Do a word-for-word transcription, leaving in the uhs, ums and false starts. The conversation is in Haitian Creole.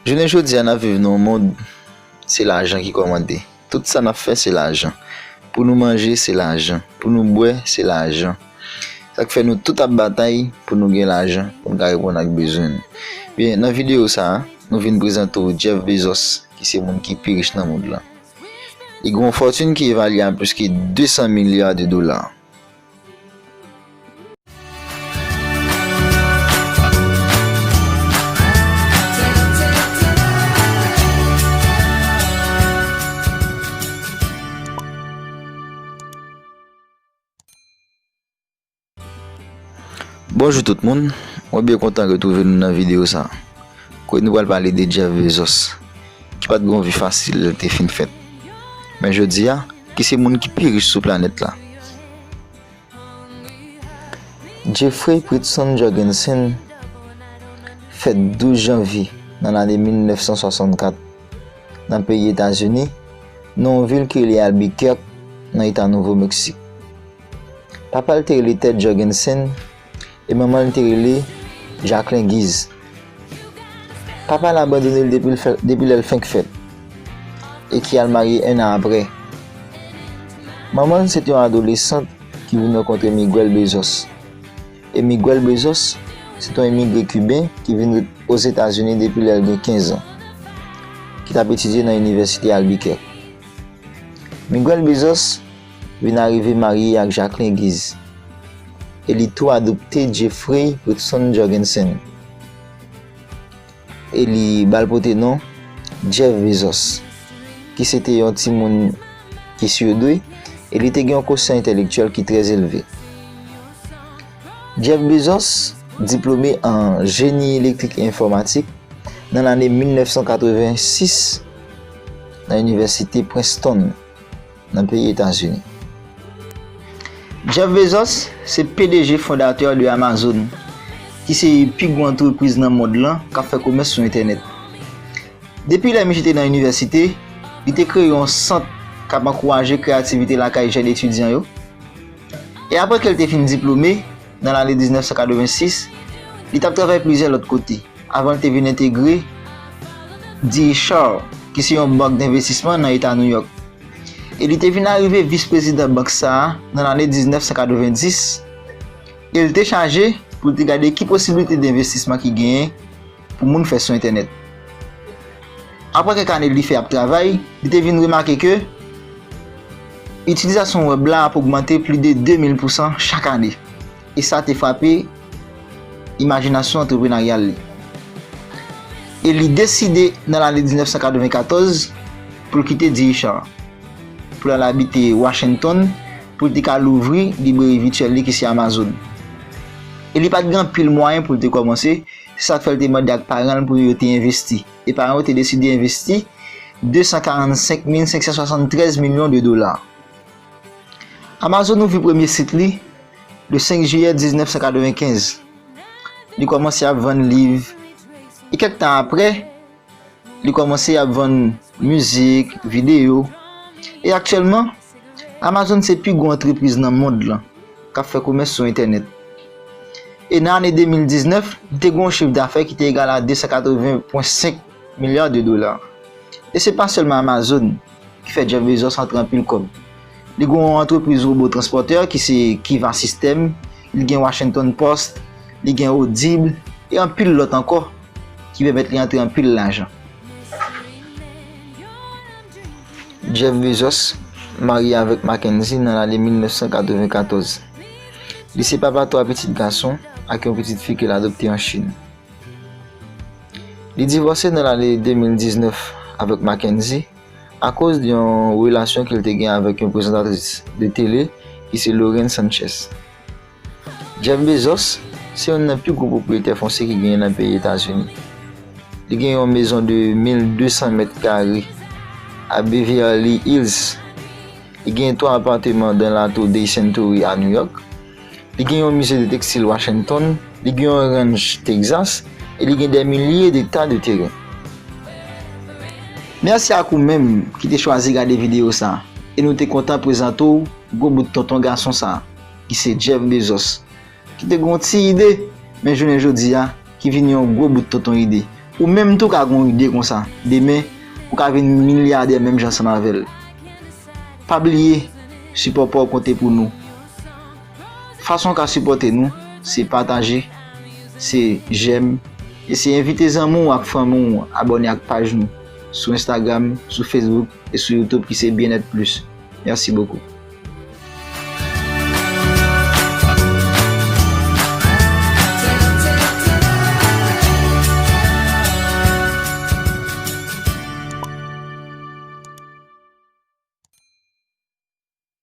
Jounen jodi a, n ap viv nan yon mond, se lajan ki kòmande. Tout sa n ap fè, se lajan. Pou nou manje, se lajan. Pou nou bwè, se lajan. Sa k fè nou tout ap batay pou nou gen lajan, pou nou ka reponn ak bezwen nou. Byen, nan videyo sa a, nou vin prezante w Jeff Bezos, ki se moun ki pi rich nan mond lan. Li gen yon fòtin ki evalye a plis ke de san milya de dola. Bonjou tout moun, mwen byen kontan retwouve nou nan videyo sa. Kote nou pral pale de Jeff Bezos, ki pa t gen yon vi fasil lè l te fin fèt. Men jodi a, ki se moun ki pi rich sou planèt la. Jeffrey Pritson Jorgensen fèt douz janvye nan lane mil nèf san swasannkat nan peyi Etazini, nan yon vil ki rele Albuquerque, nan eta Nouvo Meksik. Papa l te rele Ted Jorgensen e manman l te rele Jacqueline Giz. Papa l abandone l depi l fè, depi lè l fenk fèt e ki al marye en an apre. Manman l se te yon adolesant ki vin rankontre Miguel Bezos. E Miguel Bezos se te yon imigre kiben ki vin ret Ozetazini depi lè l gen kenz an, ki t ap etidye nan Inivèsite Albuquerque. Miguel Bezos vin arive marye ak Jacqueline Giz e li tou adopte Jeffrey Pritson Jorgensen e li ba l pote non Jeff Bezos, ki se te yon timoun ki siwedwe e li te gen yon kosyan entèlektyèl ki trè elve. Jeff Bezos diplome an jeni elektrik e enfòmatik nan lane mil nèf san katrevensis nan Inivèsite Princeton, nan peyi Etazini. Jeff Bezos se P D G fondatè de Amazon, ki se pi gwo antrepriz nan mond lan k ap fè komès sou entènèt. Depi lè misye te nan inivèsite, li te kreye yon sant k ap ankouraje kreyativite lakay jèn etidyan yo. E apre ke l te fin diplome, nan lane diznèf san katrevensis, li t ap travay plizyè lòt kote, avan l te vin entegre D E Shaw, ki se yon bank denvestisman nan eta New York. E li te vin arive vis prezidan bank sa a nan lane diznèf san katrevendis, e l te chaje pou l te gade ki posiblite denvestisman ki genyen pou moun fè sou entènèt. Apre kèk ane li fè ap travay, li te vin remake ke itilizasyon wèb la ap ogmante plis de de mil pousan chak ane. E sa te frape imajinasyon antreprenaryal li. E li deside nan lane diznèf san katrevenkatòz pou l kite D E Shaw, pou l al abite Washington, pou l te ka louvri libreri vityèl li ki se Amazon. E li pa t gen anpil mwayen pou l te kòmanse, se sa k fè l te mande ak paran l pou yo te envesti. E paran yo te deside envesti de san karannsenk mil senk san swasanntrèz milyon de dola. Amazon ouvri premye sit li le senk jiyè diznèf san katrevenkenz. Li kòmanse ap vann liv. E kèk tan apre, li kòmanse ap vann mizik, videyo. E aktyèlman, Amazon se pi gwo antrepriz nan mond lan k ap fè komès sou entènèt. E nan ane de mil diznèf, li te gen yon chif dafè ki te egal a de san katreven pwen senk milya de dola. E se pa sèlman Amazon ki fè Jeff Bezos antre anpil kòb. Li gen yon antrepriz wobo transpòtè ki se Kiva System, li gen Washington Post, li gen Audible, e anpil lòt ankò ki pèmèt li antre anpil lajan. Jeff Bezos marye avèk Mackenzie nan lane mil nèf san katrevenkatòz. Li se papa twa pitit gason ak yon pitit fi ke l adopte an Chin. Li divòse nan lane de mil diznèf avèk Mackenzie akoz de yon relasyon ke l te gen avèk yon prezantatris de tele ki se Lauren Sanchez. Jeff Bezos se youn nan pi gwo pwopriyetè fonsye ki genyen nan peyi Etazini. Li gen yon mezon de mil de san mèt kare a Beverly Hills. Li gen twa apatman dans la Tour Day Century a New York. Li gen yon mize de tekstil Washington. Li gen yon ranch Texas. E li gen dè milye dekta de teren. Mèsi ak ou menm ki te chwazi gade videyo sa. E nou te kontan prezante w gwo bout tonton gason sa, ki se Jeff Bezos, ki te gen yon ti ide, men jounen jodi a, ki vin yon gwo bout tonton ide. Ou menm tou ka gen yon ide konsa. Demen, ou ka vin milyadè menm jan ansanm avè l. Pa bliye, sipò pa w konte pou nou. Fason w ka sipòte nou, se pataje, se j'aime, e se envite zanmi w ak fanmi w abòne ak paj nou sou Instagram, sou Facebook e sou YouTube ki se Byenèt Plis. Merci beaucoup.